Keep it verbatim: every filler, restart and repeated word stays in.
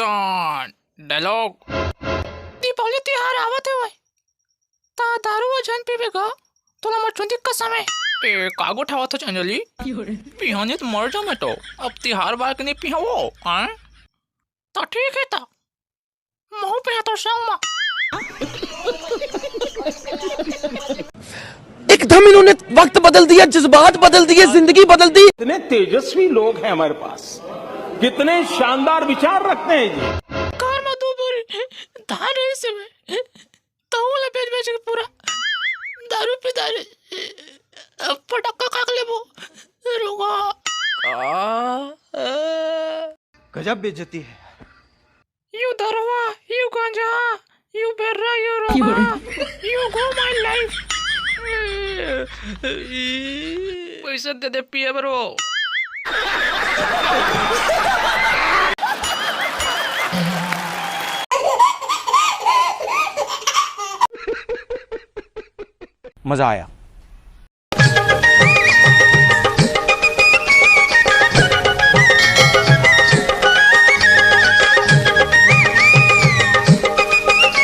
Ton, dialogue. Deepawali तिहार आवत हे भाई, ता दारू झन पीबे गा, तोला मोर चुंदी कसम हे। ए, का गोठावत हस अंजलि? पिहानी त मर जाहूं मैं तो, अब तिहार बार के नहीं पिहावो, हाँ? त ठीक हे त, महूं पिहाथंव संग मा। एकदम इन्होंने वक्त बदल दिया, जज्बात बदल दिए, जिंदगी बदल दी। इतने तेजस्वी लोग हैं हमारे पास, कितने शानदार विचार रखते हैं जी। घर में दो बोरी धान रहिस हे, तहूं ला बेच बेच के पूरा दारू पी डारे। अब फटाका खा के लेबो, रोगा। गजब बेइज्जती है। You दरुआ, you गांजा, you बेर्रा, you रोगा, you go my life। पैसा दे दे पिए बरो। मजा आया।